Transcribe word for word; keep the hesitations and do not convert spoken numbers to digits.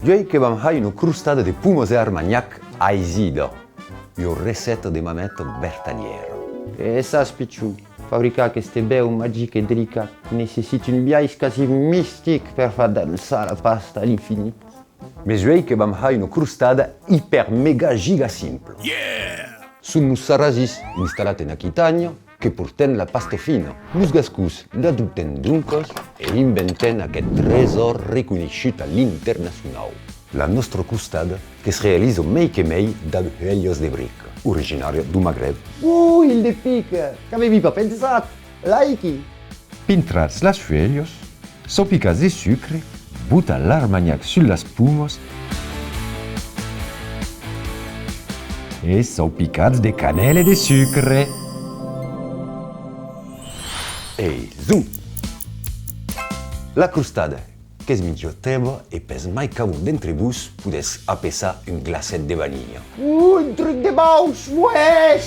Uèi que vam har una crostada de pomas e armanhac aisida, ua recèpta de mameta Bertanhièra. E sas, pichon, fabricar aqueste bèu magic e delicat necessita un biais quasi mistic per far dançar la pasta a l'infinit. Mes uèi que vam har una crostada iper mega giga simpla. Son los Sarrasins, installats en Aquitània, que portèm la pasta fina. Los Gascons l'adoptèm doncas e inventèm aqueth tresòr reconeishut a l'internacionau. La nòstra crostada que's realiza mei que mei dab huelhas de brica, originària deu Magreb. Ui, il de pica! Qu'avevi pas pensat! Laiki! Pintratz las fuelhas, saupicatz de sucre, botatz l'armanhac sus las pomas e saupicatz de canèla e de sucre. E zo! La crostada que's minja teba e pes mai qu'avon d'entre vos podètz apeçar un glacet de vanilha. Un truc de bòus, uèi!